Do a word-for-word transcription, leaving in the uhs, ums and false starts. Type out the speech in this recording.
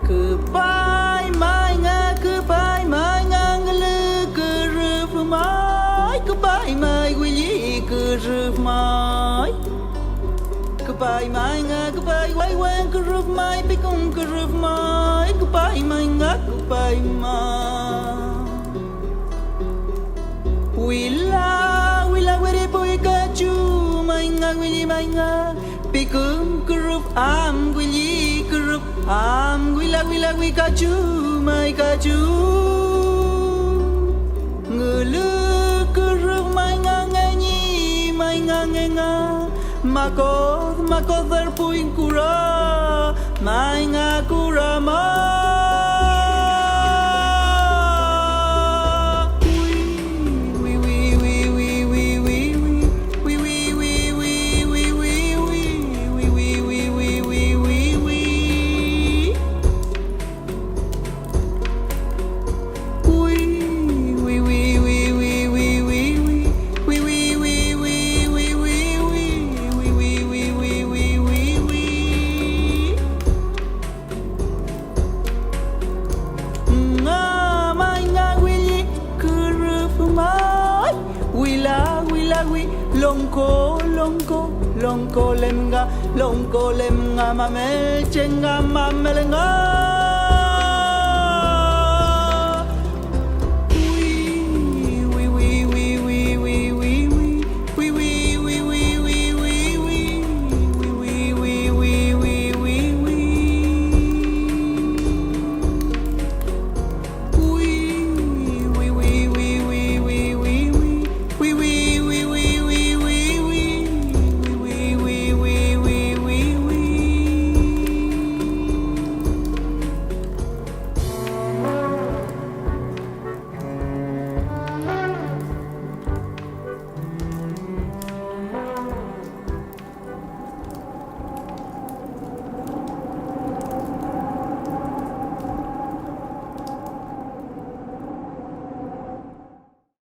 Kǝbai mai nga, kǝbai mai nga, ngǝlǝ kǝrǝf mai, kǝbai mai, wili kǝrǝf mai. Kǝbai mai nga, kǝbai wai wai, kǝrǝf mai, bikung kǝrǝf mai, kǝbai mai nga, kǝbai mai. Wila, wila, wiri bui kaju, mai nga, wili, mai nga. Bikung kǝrǝf am, wili kǝrǝf am, wila, wila, wi kaju, mai kaju. Ngǝlǝ kǝrǝf mai nga, ngenyi, mai nga, ngenga. Makod, makod, dher pui nkura. Mai nga kura ma. Nga mai nga wili kǝrǝf mai. Wila, wila, wi. Longko, longko, longko lem nga. Longko lem nga mamel chenga mamel nga.